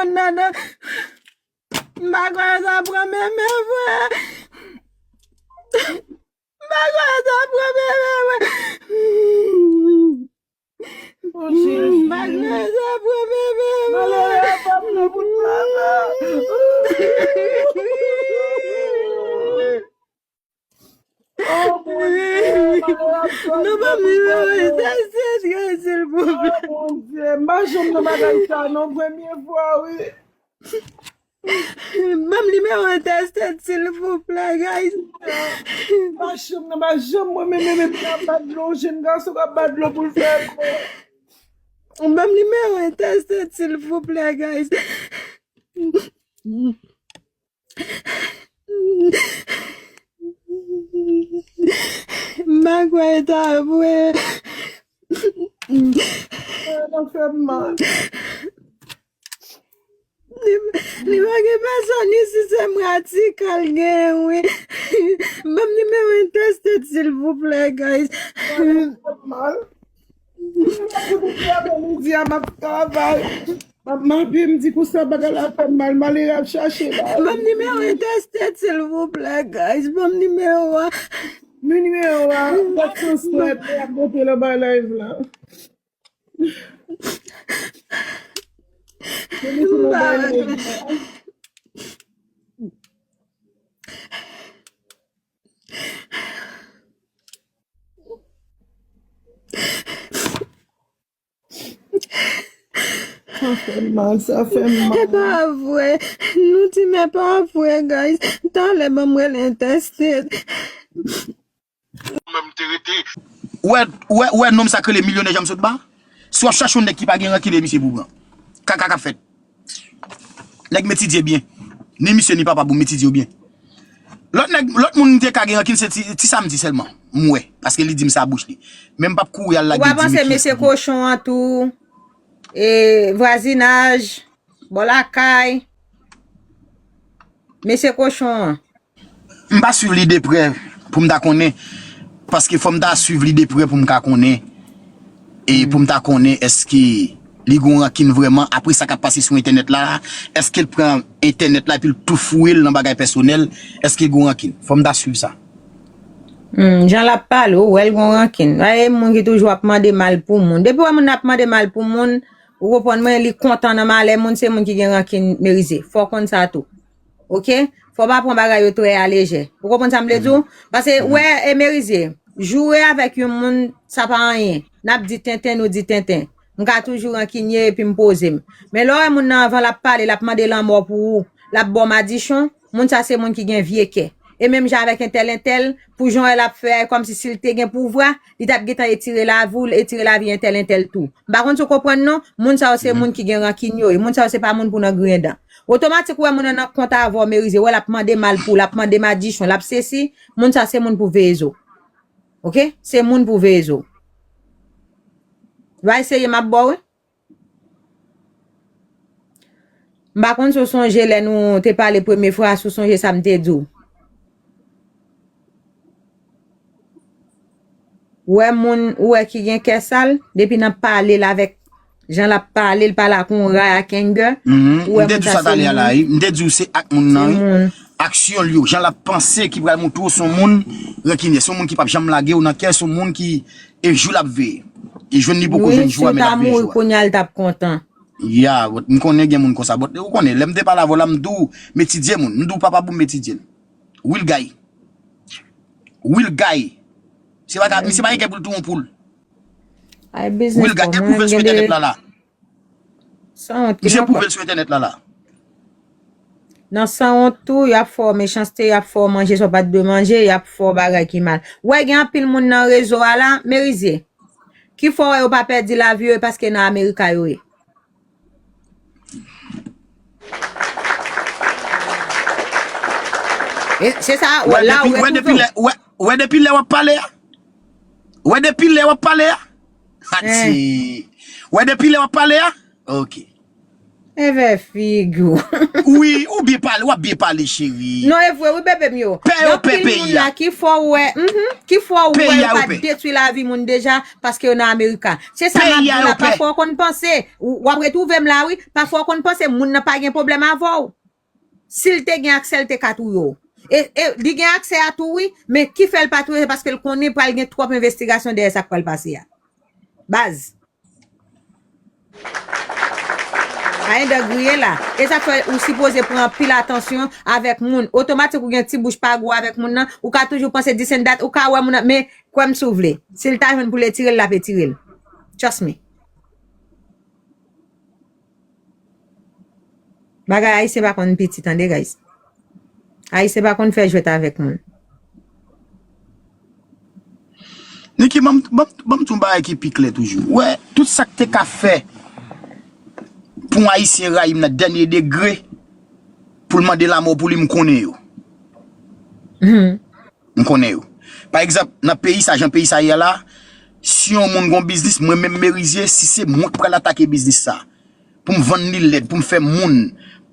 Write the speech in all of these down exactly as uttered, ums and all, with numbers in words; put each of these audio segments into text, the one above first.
Nan, nan. M pa kwè sa pran menm men vre. M pa kwè sa pran menm men vre. M pa kwè sa pran menm men vre. Malere a pa m nan bout la, non. Oh, Bondye, malere a pa m nan bout la, non. Non, ban m nimewo entèsèt, silvouplè. Oh, Bondye, m pa janm nan bagay sa, non, premye fwa, wi. Ban m nimewo entèsèt, silvouplè, guys. Pa janm nan, pa janm, mwen menm, menm, epi ap bat dlo, jenn gason k ap bat dlo pou l fè. Ban m nimewo entèsèt, silvouplè, guys. M pa kwè sa vre. Sa fè m mal. Li, li pa gen pèsòn isi, se mwen Atika l genyen, wi. Ban m nimewo entèsèt, silvouplè, guys. Sa fè m mal. Mwen di a m ap travay. M ap mape, m di konsa bagay la fè m mal, malere ap chache la. Ban m nimewo entèsèt, silvouplè, guys. Ban m nimewo a. Men nimewo a, gad transfè, ap monte nan bay live la. Men nimewo bay live la. Sa fè m mal, sa fè m mal. E pa vre. Nou di, men pa vre, guys. Talè, ban m rele entèsèt. Ou wè, ou wè, ou wè nonm sa k rele milyonè jan m sot ba? Si w ap chache yon nèg ki pa gen rankin, e misye pou pran. Kaka k ap fèt. Nèg m etidye byen. Ni misye ni papa pou m etidye yo byen. Lòt nèg, lòt moun m te ka gen rankin se ti, ti Samdi sèlman. M wè, paske li di m sa bouch li. Men m p ap kouri al lage Dimitri. Ou pa panse mesye kochon an tou, e, vwazinaj, bò lakay, mesye kochon an. M pa swiv li de prè pou m ta konnen, paske fò m ta swiv li de prè pou m ka konnen, e pou m ta konnen èske li gon rankin vrèman, apre sa k ap pase sou entènèt la, èske l pran entènèt la epi l tou foure l nan bagay pèsonèl, èske l gon rankin? Fò m ta swiv sa. Hmm, jan l ap pale, ou wè l gon rankin. Ay, moun ki toujou ap mande mal pou moun. Depi w wè moun ap mande mal pou moun, ou konprann mwen, li kontan nan malè moun, se moun ki gen rankin, Merize. Fò w konn sa tou. Oke? Fò w pa pran bagay yo trè alejè. Ou konprann sa m vle di w? Paske, wè, e Merize, joure avèk yon moun, sa pa anyen. N ap di tenten, nou di tenten. M ka toujou rankinye epi m poze m. Men lè w wè moun nan anvan l ap pale, l ap mande lanmò pou ou, l ap ba w madichon, moun sa se moun ki gen vye kè. E menm jan avèk entèl, entèl, pou jan w wè l ap fè a, e kòmsi si l te gen pouvwa, li t ap gentan etire lavi w, etire lavi entèl, entèl tou. M pa konn si w konprann non, moun sa yo se moun ki gen rankin yo ye, moun sa yo se pa moun pou nan griyen dan. Otomatik ou wè moun nan nan kont avè w, Merize, ou wè l ap mande mal pou w, l ap mande madichon, l ap sesi, moun sa se moun pou veye zo. Oke? Se moun pou veye zo. Va eseye, m ap ba w, wi. M pa konn si w sonje lè nou te pale premye fwa, si w sonje sa m te di w. Ou wè moun, ou wè ki gen kè sal, depi nan pale l avèk jan l ap pale, l pale ak yon ray ak anger, ou wè moun sa se moun. M te di w sa talè a la, wi. M te di w se ak moun nan, wi. Aksyon l yo, jan l ap panse ki pral montre w se yon moun rankinyè, se yon moun ki p ap janm lage w nan kè, se yon moun ki, e jou l ap veye. E jwenn li poko jwenn jou a, men l ap veye jou a. Wi, si w ta mouri kounye a, l t ap kontan. Ya, but m konnen gen moun konsa, but ou konnen, lè m te pale avè w la, m di w, m etidye moun, m di w papa pou m etidye l. Real guy. Real guy. Se pa ka, misye pa gen kè pou l touye yon poul. Real guy, e pwouve l sou entènèt la la. Sanwont ki nan kò. Misye pwouve l sou entènèt la la. Nan sanwont tou, y ap fè w mechanste, y ap fè w manje sa w pa t dwe manje, y ap fè w bagay ki mal. Ou wè gen anpil moun nan rezo a la, Merize. Ki fè w wè yo pa pèdi lavi yo, e paske nan Amerika yo ye. E se sa, wè la ou retwouve w. Wè depi lè, wè, wè depi lè w ap pale a? Wè depi lè w ap pale a? Ati. Wè depi lè w ap pale a? Ok. Evè figi w. Wi, ou byen pale, w ap byen pale, cheri. Non, e vre, wi, bebe m yo. Pè yo pè peyi a. Ki fè w wè, mhm, ki fè w wè yo pa detwi lavi moun deja, paske yo nan Amerika. Se sa m ap di la, pafwa w konn panse, w ap retwouve m la, wi, pafwa w konn panse moun nan pa gen pwoblèm avè w. Si l te gen aksè, l te ka touye w. E, e li gen aksè a tou, wi, men ki fè l pa touye, se paske l konnen pral gen twòp envestigasyon dèyè sa k pral pase a. Baz. Anyen dan griye la. E sa fè ou sipoze pran anpil atansyon avèk moun. Otomatik ou gen ti bouch pa gou avèk moun nan, ou ka toujou panse this and that, ou ka wè moun nan, men kwè m si w vle. Si l ta jwenn pou l etire l, l ap etire l. Trust me. Bagay ayisyen pa konn piti, tande, guys. Ayisyen pa konn fè jwèt avèk moun. Niki, ban m di yon bagay ki pi klè toujou. Ou wè, tout sa k te ka fè pou yon Ayisyen rayi m nan dènye degre, pou l mande lanmò pou li, m konnen yo. M konnen yo. Pa egzanp, nan peyi sa, jan peyi sa ye la, si yon moun gon biznis, mwen menm Merizier, si se mwen k pral atake biznis sa, pou m vann li lèd, pou m fè moun,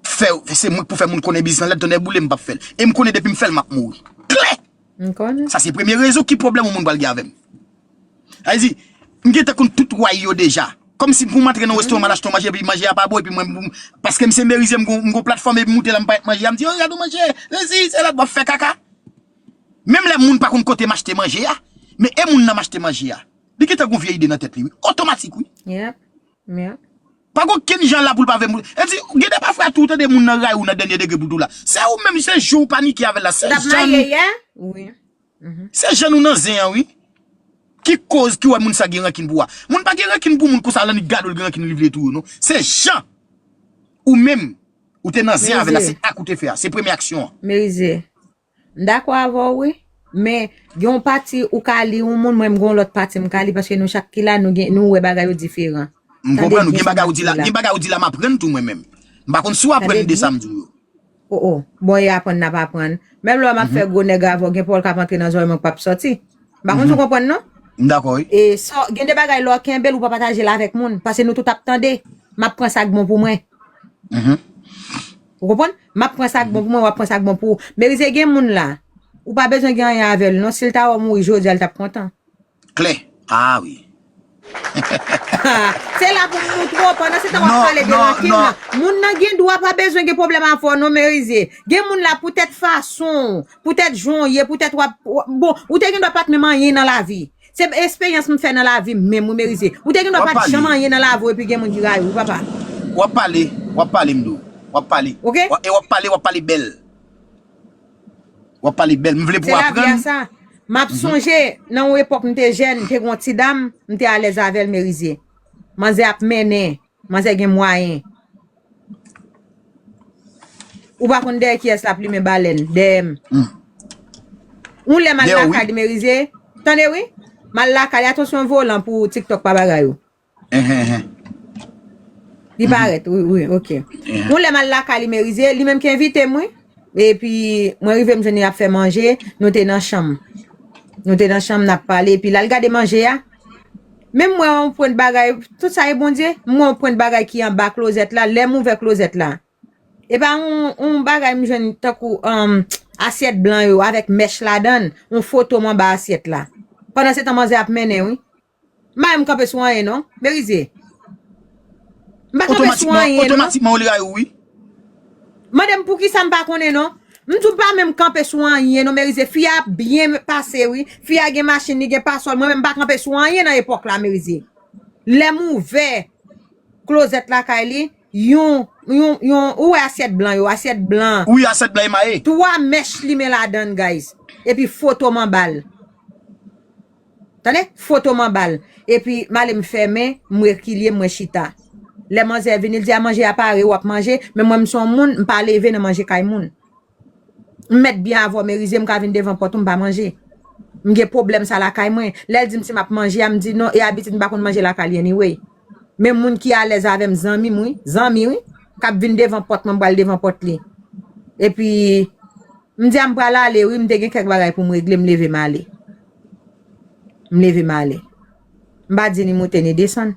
fè, se mwen k pou fè moun konnen biznis lan lèd, tonnè boule m p ap fè l. E m konnen depi m fè l, m ap mouri. Klè! Sa se premye rezon ki pwoblèm yon moun pral gen avè m. Sa vle di, m gentan konn tout way yo deja. Kòmsi pou m antre nan restoran, m al achte yon manje, epi manje a pa bon, epi mwen, m, paske m se Merizier, m gon, m gon platfòm, epi m moute la, m parèt manje a, m di, "Oh, gade yon manje, sesi, sela," m ap fè kaka. Menm lè moun pa konn kote m achte manje a, men e moun nan m achte manje a. Li gentan gon vye ide nan tèt li, wi. Otomatik, wi. Pa gon kenn jan la pou l pa vle moun. E di, gen de pafwa tou, ou tande moun nan rayi w nan dènye degre pou tou la. Se ou menm, se jan w panike avè l la. Se jan nou. Se jan nou nan zen an, wi. Ki koz ki wè moun sa gen rankin pou ou a. Moun pa gen rankin pou moun konsa, lè li gade w, l gen rankin, li vle touye w, non. Se jan ou menm, ou te nan zen avè l la, se ak ou te fè a. Se premye aksyon an. Merizier. M dakò avè w, wi. Men, gen yon pati ou ka li yon moun, mwen m gen yon lòt pati m ka li, paske nou chak ki la, nou gen, nou wè bagay yo diferan. M konprann ou, gen bagay ou di la, gen bagay ou di la, m aprann tou mwen menm. M pa konn si w aprann de sa m di w yo. O, o. Bon, e aprann n ap aprann. Menm lè m ap fè gwo nèg avè w, gen pawòl k ap antre nan zòrèy mwen k p ap sòti. M pa konn si w konprann, non? M dakò, wi. E sa, gen de bagay lè w kenbe l, ou pa pataje l avèk moun, paske nou tout ap tande. M ap pran sa k bon pou mwen. Ou konprann? M ap pran sa k bon pou mwen, w ap pran sa k bon pou ou. Merizier, gen moun la, ou pa bezwen gen anyen avè l, non. Si l ta wè w mouri jodi a, l t ap kontan. Klè. Ah, wi. Se la pou m moutre w, pandan se tan w ap pale de rankin nan. Moun nan gen dwa pa bezwen gen pwoblèm avè w, non, Merizier. Gen moun la, poutèt fason w, poutèt jan w ye, poutèt w ap, bon, ou te gen dwa pa t menm anyen nan lavi. Se esperyans m fè nan lavi m menm, wi, Merizier. Ou te gen dwa pa t janm anyen nan lavi w epi gen moun ki rayi w, wi, papa. W ap pale, w ap pale, m di w. W ap pale. Oke? E w ap pale, w ap pale bèl. W ap pale bèl. M vle pou w aprann. Se lavi a sa. M ap sonje, nan yon epòk m te jèn, m te gen yon ti dam, m te alèz avè l, Merizier. Manzè ap mennen, manzè gen mwayen. Ou pa konn dèyè kiyès l ap limen balèn, dèyè m. Yon lè m al lakay li, Merizier. Tande, wi. M al lakay li, atansyon volan pou TikTok pa bagay ou. Li parèt, wi, wi, oke. Yon lè m al lakay li, Merizier, li menm ki envite m, wi. Epi, mwen rive m jwenn li ap fè manje, nou te nan chanm. Nou te nan chanm, n ap pale, epi l al gade manje a. Men m wè yon pwent bagay, tout sa e Bondye, m wè yon pwent bagay ki anba klozèt la, lè m ouvè klozèt la. E pa yon, yon bagay m jwenn tankou, um, asyèt blan yo, avèk mèch ladan l, yon foto m anba asyèt la. Pandan se tan manzè ap mennen, wi. M pa menm kanpe sou anyen, non. Merizier. M pa kanpe sou anyen, non. Otomatikman, otomatikman, ou li rayi w, wi. Mande m poukisa m pa konnen, non. M di w m pa menm kanpe sou anyen, non, Merizier. Fi a ap byen pase, wi. Fi a gen machin, li gen pasòl. Mwen menm, m pa kanpe sou anyen nan epòk la, Merizier. Lè m ouvè klozèt lakay li, yon, yon, yon, ou wè asyèt blan yo, asyèt blan. Wi, asyèt blan emaye. Twa mèch limen ladan l, guys. Epi foto m anba l. Tande? Foto m anba l. Epi, m ale m fèmen, m rekile, mwen chita. Lè manzè vini, l di, "A, manje a pare, w ap manje." Men mwen, m se yon moun, m pa leve nan manje kay moun. M mèt byen avè w, Merizier, m ka vin devan pòt ou, m pa manje. M gen pwoblèm sa lakay mwen. Lè l di m si m ap manje a, m di non, e abitid m pa konn manje lakay li anyway. Men moun ki alèz avè m, zanmi m, wi, zanmi, wi, k ap vin devan pòt mwen, m pral devan pòt li. Epi, m di a m pral ale, wi, m te gen kèk bagay pou m regle, m leve m ale. M leve m ale. M pa di ni moute ni desann.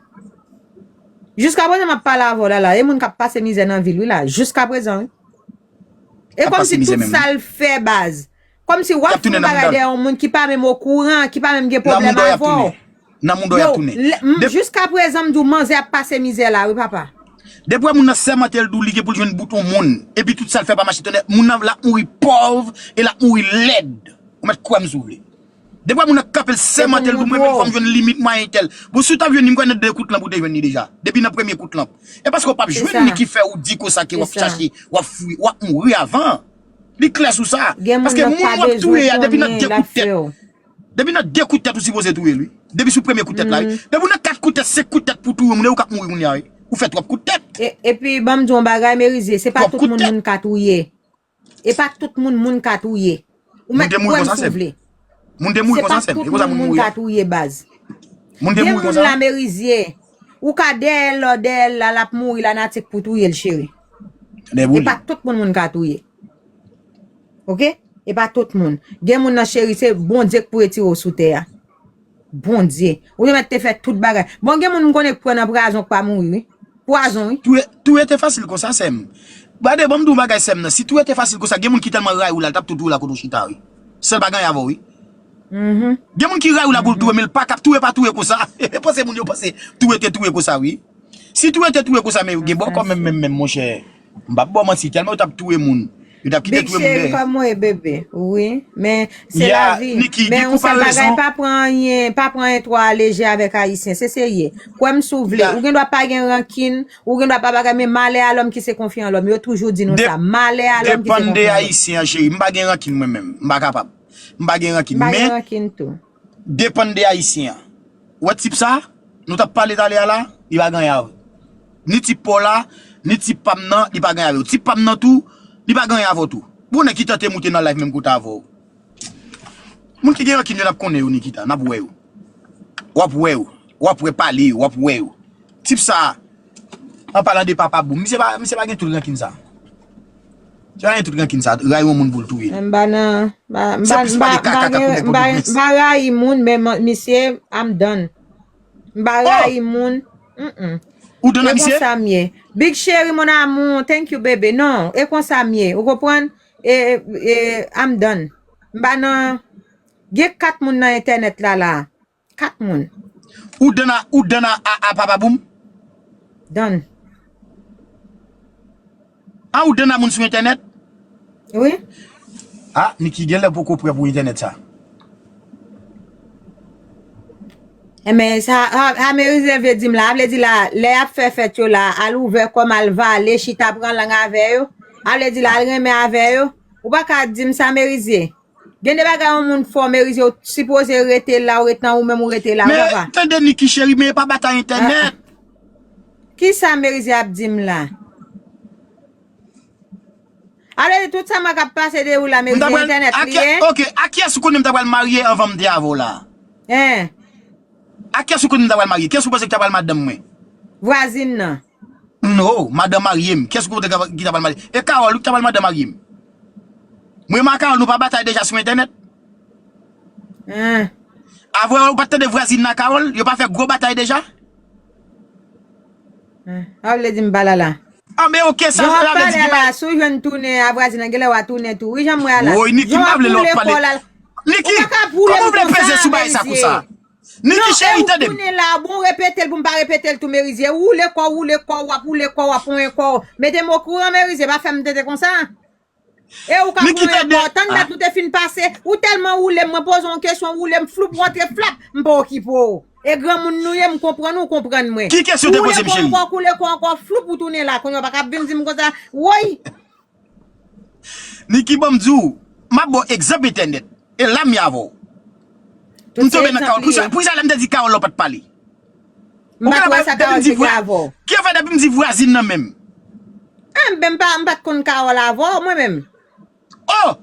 Jiska prezan m ap pale avè w la la, e moun k ap pase mizè nan vil wi la, jiska prezan wi. E kòmsi tout sa l fè baz. Kòmsi w ap fè yon bagay dèyè yon moun ki pa menm okouran, ki pa menm gen pwoblèm avè w. Nan moun dòy ap tounen. Jiska prezan m di w manzè ap pase mizè la wi papa. Depi w wè moun nan sèmante l di w li gen pou l jwenn bout yon moun, epi tout sa l fè pa mache tonnè, moun nan l ap mouri pòv e l ap mouri lèd. Ou mèt kwè m si w vle. Depi w wè moun nan kanpe l sèmante l di w mwen menm fò m jwenn limit mwayen entèl. Bon si w t ap jwenn li m kwè nan de kout lanp ou te jwenn li deja. Depi nan premye kout lanp. E paske w p ap jwenn li ki fè ou di konsa ke w ap chache, w ap fouye, w ap mouri avan. Li klè sou sa. Paske moun w ap touye a depi nan de kout tèt. Depi nan de kout tèt ou sipoze touye l wi. Depi sou premye kout tèt la wi. Depi w nan kat kout tèt, senk kout tèt pou touye moun e ou k ap mouri kounye a wi. Ou fè twòp kout tèt. Epi ban m di w yon bagay Merize, se pa tout moun moun ka touye. E pa tout moun moun ka touye. Ou mèt kwè m si w vle. Moun te mouri konsa sè m. Se pa tout moun moun ka touye baz. Moun te mouri konsa. Gen moun la Merize. Ou ka dèyè l, dèyè l la, l ap mouri la natik pou touye l cheri. E pa tout moun moun ka touye. Oke? E pa tout moun. Gen moun nan cheri, se Bondye k pou retire w sou tè a. Bondye. Ou te mèt te fè tout bagay. Bon, gen moun m konnen k pran nan prazon k pa mouri wi. Pwazon wi. Touye, touye te fasil konsa sè m. Gade, ban m di w bagay sè m nan. Si touye te fasil konsa, gen moun ki tèlman rayi w la, l t ap tou touye w la kote w chita wi. San l pa gen anyen avè w wi. Gen moun ki rayi w la pou l touye, men l pa ka touye, pa touye konsa. Panse moun yo panse touye te touye konsa wi. Si touye te touye konsa, men gen bò kò menm, menm, menm, monchè. M p ap ba w manti, tèlman yo t ap touye moun. Yo t ap kite touye moun dèyè. Big Cheri, kòman w ye, bebe? Wi, men se lavi. Men yon sèl bagay, pa pran anyen, pa pran anyen twò alejè avèk Ayisyen. Se serye. Kwè m si w vle. Ou gen dwa pa gen rankin, ou gen dwa pa bagay, men malè a lòm ki se konfye an lòm. Yo toujou di nou sa. Malè a lòm ki se konfye an lòm. Depann de Ayisyen an, cheri. M pa gen rankin mwen menm. M pa kapab. M pa gen rankin. Men, depann de Ayisyen an. Ou wè tip sa? Nou t ap pale talè a la, li pa gen anyen avè w. Ni tip pa w la, ni tip pa m nan, li pa gen anyen avè w. Tip pa m nan tou, li pa gen anyen avè w tou. Bon, nèg ki tante moute nan live menm kote avè w. Moun ki gen rankin yo n ap konnen yo, Nikita, n ap wè yo. W ap wè yo. W ap wè pale yo, w ap wè yo. Tip sa, an palan de papa boum, misye pa, misye pa gen tout rankin sa. Misye pa gen tout rankin sa, rayi yon moun pou l touye l. M pa nan, m pa, m pa, m pa, m pa gen, m pa, m pa rayi moun, men m, misye, I'm done. M pa rayi moun. Mm-mm. Ou done a misye? E konsa m ye. Big Cheri, mon amour, thank you, baby. Non, e konsa m ye. Ou konprann? E, e, I'm done. M pa nan, gen kat moun nan entènèt la, la. Kat moun. Ou done a, ou done a, a, a papa boum? Done. A ou done a moun sou entènèt? Wi. A, Niki genlè poko prè pou entènèt sa. Enben, sa, a, a Merize vle di m la, a vle di la, lè y ap fè fèt yo la, al ouvè kò m, al vale, chita pran lang avè yo. A vle di la, al renmen avè yo. Ou pa ka di m sa, Merize. Gen de bagay yon moun fè w, Merize, ou sipoze rete la, ou ret nan ou menm, ou rete la, papa. Men, tande Niki cheri, men e pa batay entènèt. Kisa Merize ap di m la? A vle di tout sa m wè k ap pase de ou la, Merize, entènèt li ye? Ok, a kiyès ou konnen m ta pral marye anvan m te avè w la? Hein? A kiyès ou konnen m ta pral marye? Kiyès ou panse ki ta pral madanm mwen? Vwazin nan. No, madanm marye m. Kiyès ou konnen ki ta pral marye? E Carole wi ki ta pral madanm marye m. Mwen m a Carole, nou pa batay deja sou entènèt? Hein. Avè ou pa t tande vwazin nan Carole? Yo pa fè gwo batay deja? Hein. A vle di m pa la la. A, men ok, sa vle di ki pa la, si w jwenn tounen a vwazin nan, genlè w a tounen tou. Wi, jan m wè a la. Woy, Niki, m pa vle lòt pale. Niki, kòman w vle peze sou bagay sa konsa? Niki cheri, tande m. Non, e ou tounen la, bon, repete l pou m pa repete l tou, Merize. Ou woule kò w, woule kò w, w ap woule kò w, w ap woule kò w. Mete m okouran, Merize, pa fè m tete konsa. E ou k ap woule kò w, tann dat nou te fin pase. Ou tèlman woule m, mwen poze w yon kesyon, woule m, floup, rantre, flap, m pa okipe w. E granmoun nou ye, m konprann ou, w konprann mwen. Ki kesyon w te poze m, cheri? Ou woule kò w ankò, koule kò w ankò, floup, ou tounen la, kounye a w pa ka vin di m konsa, woy! Niki, ban m di w, m ap ba w egzanp entènèt. E la m ye avè w. M tonbe nan Carole. Poukisa, poukisa lè m te di Carole la w pa t pale? M pa t wè sa Carole te gen avè w. Ki fè depi m di vwazin nan menm? Ah, m pa, m pa t konn Carole avè w, mwen menm. Oh!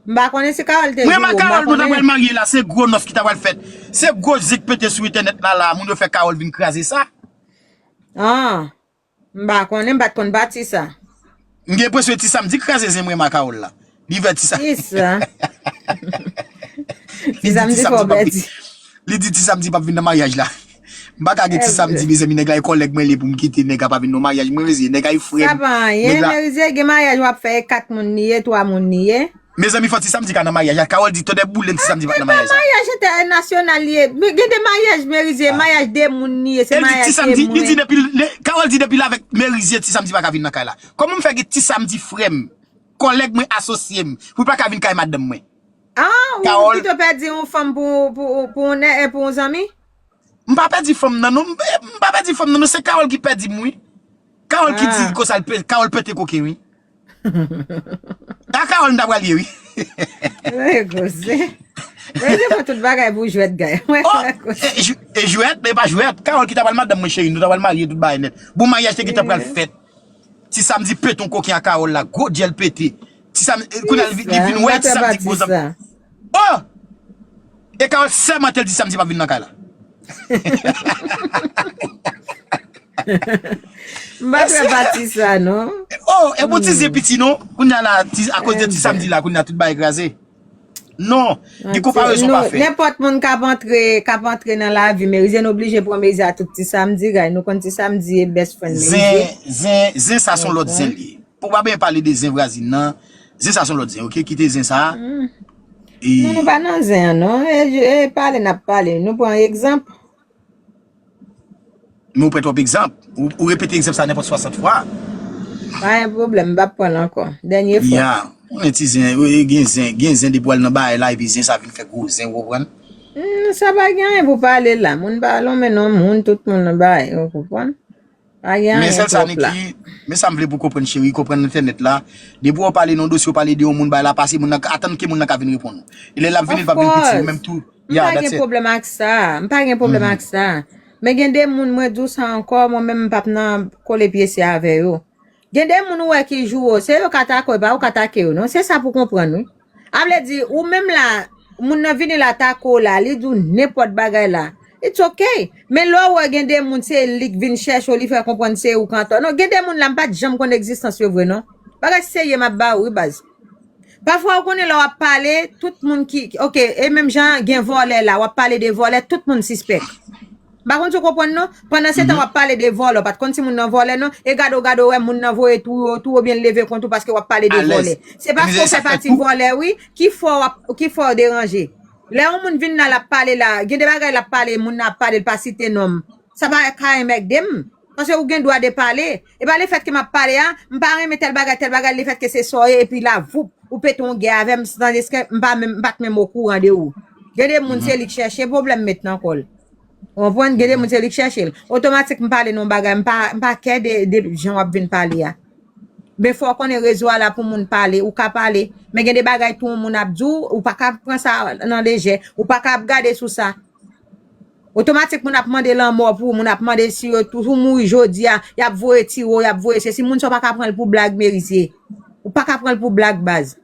M pa konnen si Carole te jere w, m pa konnen. Mwen ak Carole, nou ta pral marye la, se gwo nòs ki ta pral fèt. Se gwo zen k pete sou entènèt la, la, moun yo fè Carole vin kraze sa. Ah. M pa konnen, m pa t konn pati sa. M gen enpresyon ti Samdi kraze zen mwen ak Carole la. Li vè ti Samdi. Kisa? Ti Samdi fè w pèdi. Li di ti Samdi p ap vin nan maryaj la. M pa ka gen ti samdi, mezanmi, nèg la e kòlèg mwen li pou m kite nèg la pa vin nan maryaj mwen, mezanmi, nèg la e frè m. Sa pa anyen, Merize, gen maryaj w ap fè e kat moun li ye, twa moun li ye. Mezanmi, fò ti samdi ka nan maryaj la. Carole di tande boulen ti samdi pa t nan maryaj la. Maryaj entènasyonal li ye. Gen de maryaj Merize, maryaj de moun li ye, se maryaj de moun. Li di depi Carole di depi l avèk Merize, ti samdi pa ka vin nan kay la. Kòman m fè gen ti samdi frè m, kòlèg mwen, asosye m, pou l pa ka vin kay madanm mwen? Ah, ou pito pèdi yon fanm pou, pou, pou, yon, pou yon zanmi? M pa pèdi fanm nan, non. M, m pa pèdi fanm nan, non. Se Carole ki pèdi m, wi. Carole ki di konsa, l pe, Carole pete koken, wi. A Carole m ta pral ye, wi. Mwen koze. Mwen se fè tout bagay pou jwèt, gay. Mwen koze. E jwèt, men pa jwèt. Carole ki ta pral madanm mwen, cheri, nou ta pral marye tout bagay nèt. Bon, maryaj te gentan pral fèt. Ti Samdi pete yon koken a Carole la, gwo dyèl pete. Ti Samdi, kounye a li vin wè Ti Samdi gwo zanmi. Oh! E Carole sèmante l di Samdi p ap vin nan kay la. M pa fè pati sa, non. Oh, e bon ti zen piti, non. Kounye a la, akoz de Ti Samdi la, kounye a tout bagay kraze. Non, gen konparezon pa fè. Nenpòt moun k ap antre, k ap antre nan lavi Merize, nou oblije pran Merize a tout Ti Samdi, gay. Nou konn Ti Samdi e best friend Merize. Zen, zen, zen sa se yon lòt zen li ye. Pou pa byen pale de zen vwazin nan, zen sa se yon lòt zen, oke? Kite zen sa. Non, nou pa nan zen an, non. E, e pale n ap pale. Nou pran egzanp. Men ou pran twòp egzanp. Ou, ou repete egzanp sa nenpòt swasant fwa. Pa gen pwoblèm, m p ap pran l ankò. Dènye fwa. Ya, ou konnen ti zen, gen zen, gen zen depi w al nan bagay la, epi zen sa vin fè gwo zen, ou konprann? Hmm, sa pa gen anyen pou pale la. Moun pa lonmen non moun, tout moun nan bagay, ou konprann? Pa gen anyen twòp la. Men sèl sa, Niki, men sa m vle pou w konprann, cheri, konprann entènèt la. Depi w pale nan dosye, w pale de yon moun, bagay la pase, moun nan atann ke moun nan ka vin reponn ou. E lè l ap vini, l p ap vin piti, ou menm tou. M pa gen pwoblèm ak sa. M pa gen pwoblèm ak sa. Men gen de moun, mwen di w sa ankò, mwen menm m p ap nan kole pyese avè yo. Gen de moun ou wè ki joure w, se yo k atake w, e pa ou k atake yo, non. Se sa pou konprann, wi. A vle di, ou menm la, moun nan vini l atake w la, li di w nenpòt bagay la. It's ok. Men lè w wè gen de moun, se li k vin chèche w, li fè konprann se ou k antò. Non, gen de moun la, m pa t janm konn egzistans yo vre, non. Bagay serye m ap ba ou, wi, baz. Pafwa, ou konnen lè w ap pale, tout moun ki, oke, e menm jan gen vòlè la, w ap pale de vòlè, tout moun sispèk. M pa konn si w konprann non, pandan se tan w ap pale de vòlè, w pa t konn si moun nan vòlè non, e gade w, gade w wè moun nan voye touye w, touye w oubyen l leve kont ou paske w ap pale de vòlè. Se paske w fè pati vòlè wi, ki fè w ap, ki fè w deranje. Lè yon moun vin la, l ap pale la, gen de bagay l ap pale, moun nan ap pale, l pa site non m. Sa pa ka enmègde m. Paske ou gen dwa de pale. E pa lefètke m ap pale a, m pa renmen tèl bagay, tèl bagay, lefètke se sa w ye, epi la, voup, ou pete yon gè avè m, tandiske m pa menm, m pa t menm okouran de ou. Gen de moun, se li k chèche pwoblèm met nan kò l. Ou konprann? Gen de moun, se li k chèche l. Otomatik, m pale nan yon bagay, m pa, m pa kè de, de jan w ap vin pale a. Men fò w konnen rezo a la pou moun pale, ou ka pale. Men gen de bagay tou yon moun ap di w, ou pa ka pran sa nan lejè, ou pa ka ap gade sou sa. Otomatik, moun ap mande lanmò pou ou, moun ap mande si yo tou, ou mouri jodi a, y ap voye tire w, y ap voye sesi. Moun sa w pa ka pran l pou blag, Merize. Ou pa ka pran l pou blag, baz.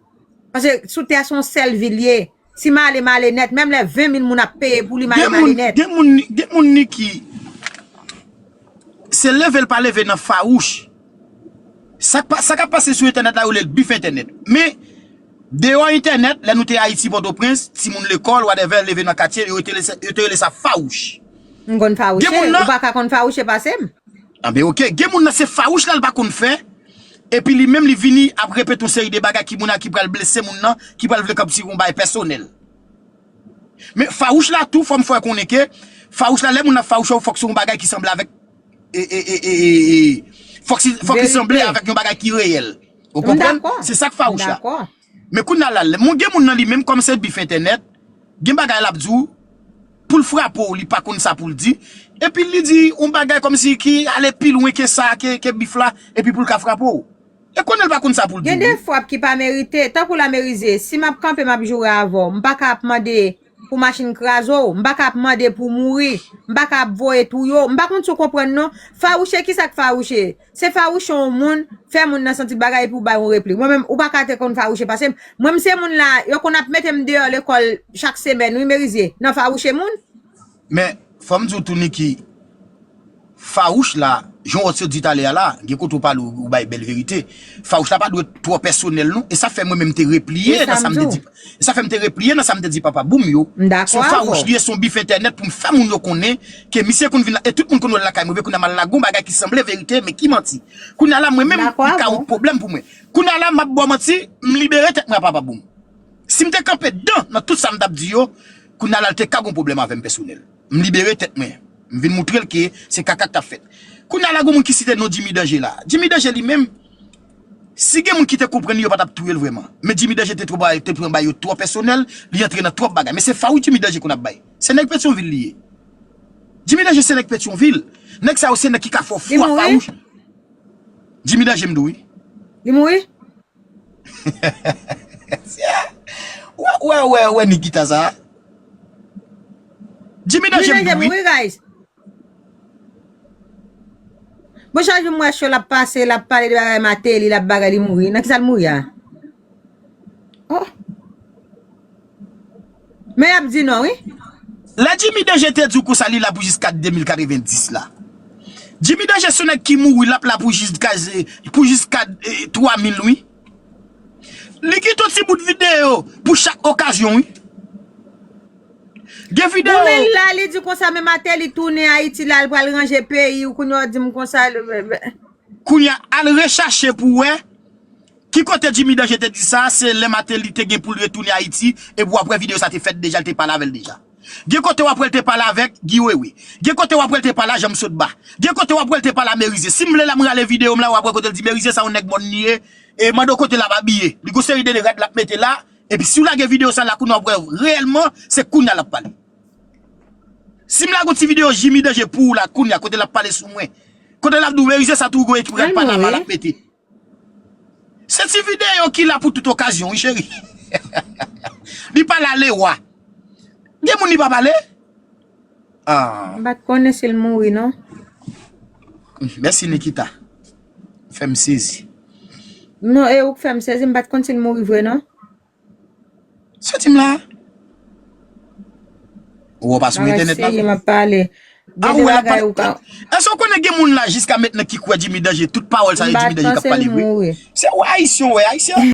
Paske sou tè a se yon sèl vi l ye. Si m ale, m ale nèt. Menm lè ven mil moun ap peye pou li, m ale, m ale nèt. Gen moun, gen moun, gen moun, Niki, se leve l pa leve nan fawouch. Sa k pa, sa k ap pase sou entènèt la, yo rele l bif entènèt. Men, deyò entènèt, lè nou te Ayiti, Pòtoprens, timoun lekòl, whatever, leve nan katye, yo te rele sa, yo te rele sa fawouch. M konn fawouche, ou pa ka konn fawouche pase m. Anben, oke. Gen moun nan se fawouch la l pa konn fè, epi li menm li vini ap repete yon seri de bagay ki moun nan ki pral blese moun nan, ki pral vle kòmsi yon bagay pèsonèl. Men fawouch la tou, fò m fè w konnen ke fawouch la, lè moun nan fawouche w, fòk se yon bagay ki sanble avèk, e, e, e, e, e, e, fòk si, fòk li sanble avèk yon bagay ki reyèl. Ou konprann? Se sa k fawouch la. Men kounye a la, lè moun, gen moun nan li menm, kòm se bif entènèt, gen bagay l ap di w, pou l frape w, li pa konn sa pou l di. Epi li di yon bagay kòmsi ki ale pi lwen ke sa, ke, ke bif la, epi pou l ka frape w. E konnen l pa konn sa pou l di. Gen de frap ki pa merite. Tankou la Merize, si m ap kanpe, m ap joure avè w, m pa ka ap mande pou machin kraze w, m pa ka ap mande pou mouri, m pa ka ap voye touye w. M pa konn si w konprann non. Fawouche, kisa k fawouche? Se fawouche yon moun, fè moun nan santi bagay epi w bay yon replik. Mwen menm, ou pa ka te konn fawouche pase m. Mwen, m se moun la, yo konn ap mete m deyò lekòl chak semèn, wi, Merize, nan fawouche moun. Men, fò m di w tou, Niki, Farouch la, jan w sot di talè a la, gen kote w pale, ou bay bèl verite. Farouch la pa dwe twò pèsonèl non. E sa fè mwen menm te repliye nan sa m te di. E sa fè m te repliye nan sa m te di Papa Boum yo. Se yon farouch li ye, se yon bif entènèt pou m fè moun yo konnen ke misye konn vin la. E tout moun konn wè l lakay mwen, kounye a m al lage yon bagay ki sanble verite, men ki manti. Kounye a la, mwen menm, li ka yon pwoblèm pou mwen. Kounye a la, m ap ba w manti, m libere tèt mwen a Papa Boum. Si m te kanpe dan nan tout sa m t ap di yo, kounye a la, l te ka gon pwoblèm avè m pèsonèl. M libere tèt mwen. M vin moutre l ke se kaka k t ap fèt. Kounye a la, gon moun ki site non Jimmy Danger la. Jimmy Danger li menm, si gen moun ki te konprann li, yo pa t ap touye l vrèman. Men Jimmy Danger te twò bay, te pran bagay yo twò pèsonèl, li antre nan twòp bagay. Men se farouch Jimmy Danger konn ap bay. Se nèg Petyonvil li ye. Jimmy Danger se nèg Petyonvil. Nèg sa yo se nèg ki ka fè w fwa farouch. Jimmy Danger m di w wi. Li mouri? Wè, wè, wè, wè Nikita sa. Jimmy Danger m di w wi. Bon, chak jou m wè show l ap pase, l ap pale de bagay Martelly, l ap bagay li mouri. Nan kisa l mouri a? Oh. Men y ap di non wi. Lè Jimmy Danger te di w konsa li la pou jiska de mil katrevendis la. Jimmy Danger se yon nèg ki mouri, l ap la pou jiska, pou jiska, eh, twa mil wi. Li kite yon ti bout videyo pou chak okazyon wi. Gen videyo. Goumen la, li di konsa men Martelly tounen Ayiti la, l pral ranje peyi, ou kounye a w di m konsa. Kounye a, al rechache pou wè ki kote Jimmy Danger te di sa, se lè Martelly te gen pou l retounen Ayiti, epi w ap wè videyo sa te fèt deja, l te pale avè l deja. Gen kote w ap wè l te pale avèk Guy Wewe. Gen kote w ap wè l te pale a Janm Sotba. Gen kote w ap wè l te pale a Merize. Si m vle la, m rale videyo m la, w ap wè kote l di Merize sa yon nèg mòn li ye. E mande w kote l ap abiye. Li gon seri de rad l ap mete la. Epi si w lage videyo sa la, kounye a w ap wè reyèlman, se kounye a l ap pale. Si m lage yon ti videyo Jimmy Danger pou w la, kounye a kote l ap pale sou mwen. Kote l ap di w Merize sa tou gon ekip rad Panama l ap mete. Se ti videyo ki la pou tout okazyon, wi, cheri. Li pale a Lewa. Gen moun li pa pale? Ah. M pa t konnen si l mouri, non. Mèsi, Nikita. Fè m sezi. Non, e ou k fè m sezi, m pa t konn si l mouri vre, non. Soti m la. Ou pa sou entènèt la. M ap pale. A, ou wè l ap pale. Èske w konnen gen moun la jiska mentnan ki kwè Jimmy Danger, tout pawòl sa yo Jimmy Danger k ap pale vre? Se wè Ayisyen, wè Ayisyen.